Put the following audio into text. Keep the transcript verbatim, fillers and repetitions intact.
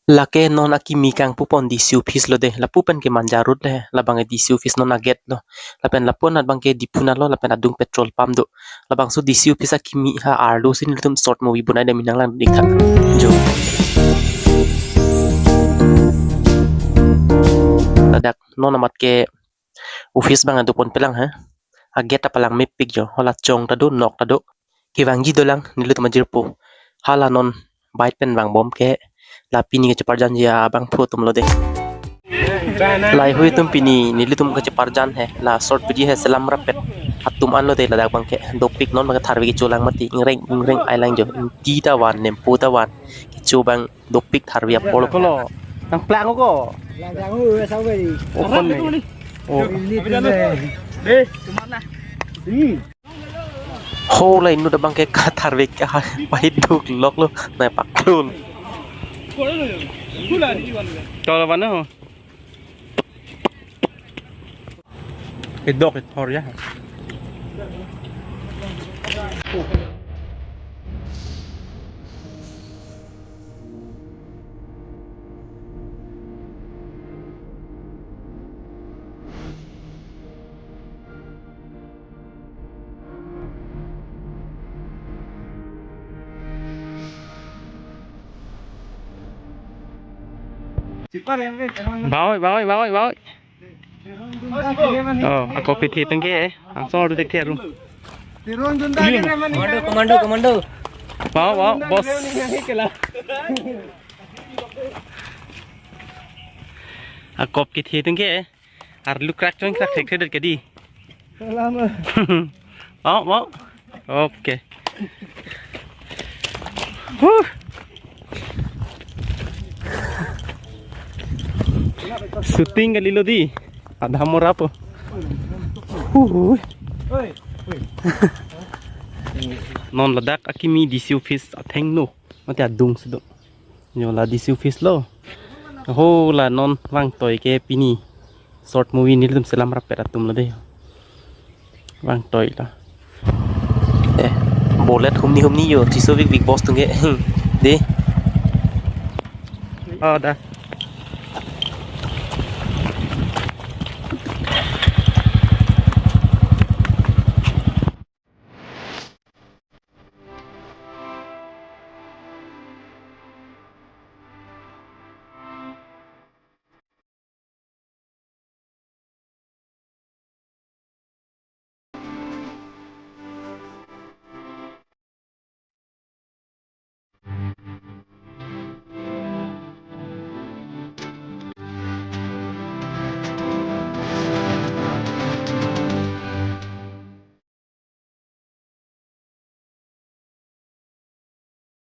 Lake non akimi kangpupon D C office lo de, lapu pen ke Manja Road le, labang ke D C office non a-gate lo, lapen lapu anat abang ke Diphu nat lo, lapen adung petrol pump do, labangso D C office akimi ha arlo si nelitum short movie bonai dam inang lang ding tha. Jo. Ladak non amat ke office abang adopon pelang ha. A-gate ta palang mepik jo. Hala chong ta do, nok ta do. Kevangji dolang nelitum ajirpo. Hala non bike pen vangbom ke la pini kacheparjanji abangphu atum lo de. Lahei hui atum pini nelitum kacheparjan he. La short video he selam rapet atum an lo de ladak abang ke. Dopik non abang ke tharve kecho lang mati. Ingreng ingreng ai lang jo. Ingti ta van, nempo ta van. Kecho abang dopik tharve apor lo. Kolo, nangplang ko? Langdang hu sa beri. Oh, kon ne. Oh. Ini tu ne. Hmm. Ho la inut abang ke ka tharve ke ha pahit duk lok lo nai paklun. Tol mana ho? Kedok ithor ya. Baoi, baoi, baoi, baoi. Oh, ako pithe tengke, eh. Angsong arlo thekthe arum. Commando, commando, commando. Wow, wow, boss. Akop kethe tengke, eh. Arlo krak chong krak thekthe det kedi. Salam. Wow, wow. Okay. Huh. Shooting kalilo di. Adha mora po. Huh. Non ladak akimi D C office athengno. Mate adung si do. Jo la D C office lo. Ho la non vangtoi ke pini short movie nelitum selam rapet atum lo de. Vangtoi la. Eh, bullet humni humni jo, chiso big big boss atum ke. De. Oh, da.